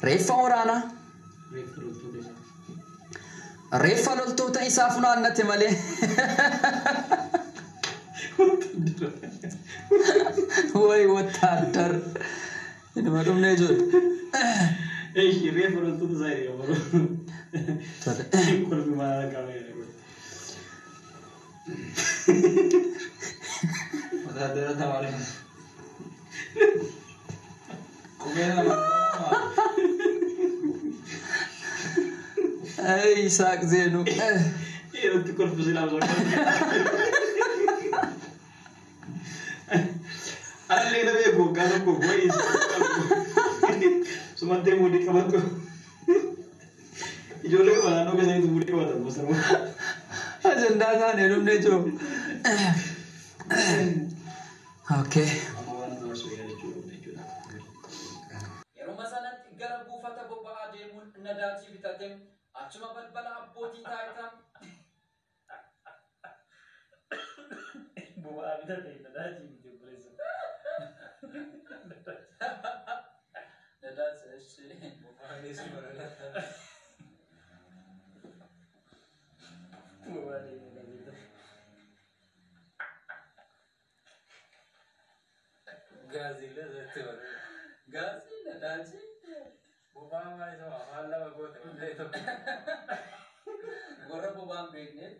Reeffa waraanaa. Reeffa loltoota isaa funaannate malee. Way wotaadar. Inuma dhumnee jiru. Eeshi reeffa loltoota isaa jedhama. Tole. Kolfi maal qaba jedhama. Wotaadara tamaari. Qubee lama. Ay Isaaq Zeenuu. Yerootti kolfi silaa osoo Anallee na beeku waggaa tokko wayii sumantee muudii qabattu. Ijoollee qaba naannoo keessanitti muudii qabatan bosona. Ajandaa taanee dhumnee jiru. Okay. Amma waan nama soyaa jechuudha. Yeruma sanatti gara buufata boba'aa deemuun nadaajii bitate achuma balbala abbootii taayitaa Boba'aa bitate nadaajii miti obboleessa. Nadaajii ishee. Boba'aa deemee nadaajii bitate. Gaazii irratti barreeffama. Gaazii nadaajii. Boba'aa maal isa afaan lama goote malee tokko. Warra boba'aan beekneef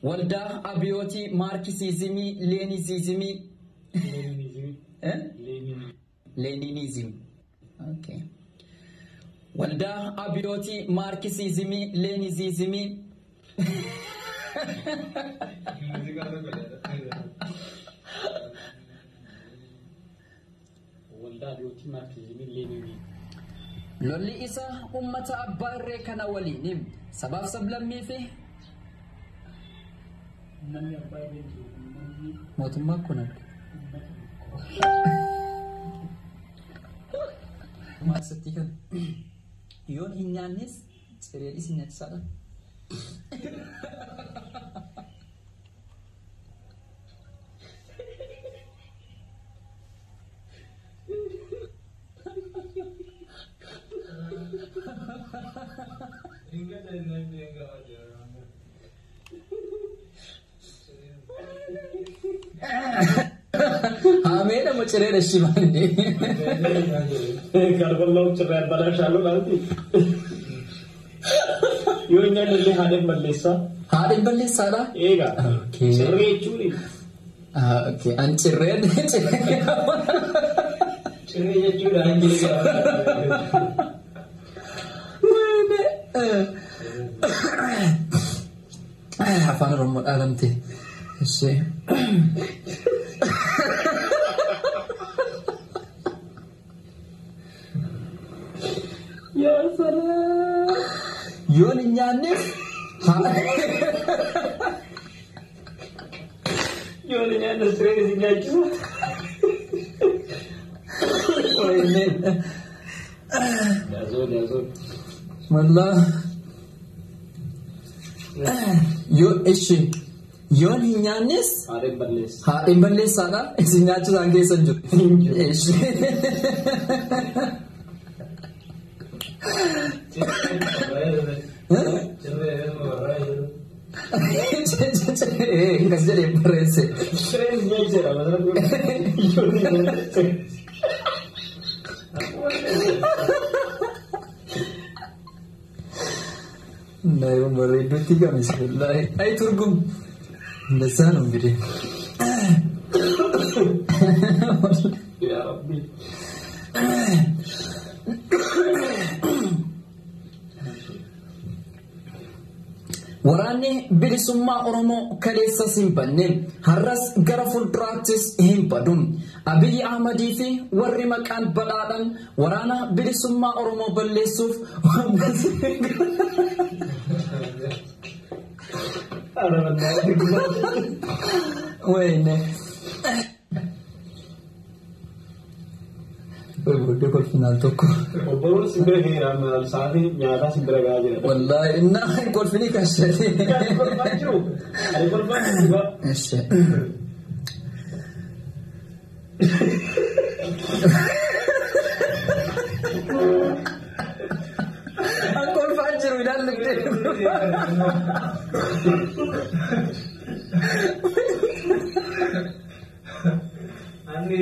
Waldaa Abiyootii Maarkisiizimii Leenisiizimii. Leeninizimii. Leeninizim. Okay. Waldaa Abiyootii Maarkisiizimii Leenisiizimii. Waldaa Abiyootii Maarkisiizimii Leeninii. Lolli isaa uummata abbaa irree kana waliin sabaaf sablammii fi Namni abbaa irree jiru namni mootummaa kun arga. Maasatti kan yoon hin nyaannes ciree isin nyaachisaadha. Haamee nama ciree dhashii baandee. Kalballaan ciree abbalaashaalloo laati. Yoo nyaanni illee haadha balleessaa. Haadha balleessaadha. Eegaa. Okay. Ciree jechuun Okay. An cirreen ciree. ciree jechuudha hin jiru. Afaan Oromoo dhaalamte. Ishee. Yaa salaam. Yoon hin nyaanneef haadha. Yoo nyaanni ciree isin nyaachisa. Yaazoon yaazoon. Wallah. Yoo ishee yoon hin nyaannes Haadha balleessa. haadha balleessaadha. Isin nyaachisaan keessa hin jiru. Ishee. Akkas jedhee barreesse. Ciree isin nyaachisedha. Yoo nyaanni ciree. Naayyoon bareedduutti gamis wallaahi. Ay turgum. እንደዛ ነው እንግዲህ። Yaa Rabbi. Waraanni bilisummaa Oromoo kaleessas hin banne har'as gara fuulduraattis hin badu. Abiyyi Ahmadii fi warri maqaan badhaadhaan waraana bilisummaa Oromoo balleessuuf Wayne. Booddee kolfinaan tokko. Obboon simbira ga'eera amma sa'aatii nyaataa simbira ga'aa jira. Wallaahi innaa hin kolfinii kan ishee. Ani kolfaan jiru. Ani kolfaan jiru. Ishee. An kolfaan jiru ilaallu. Ani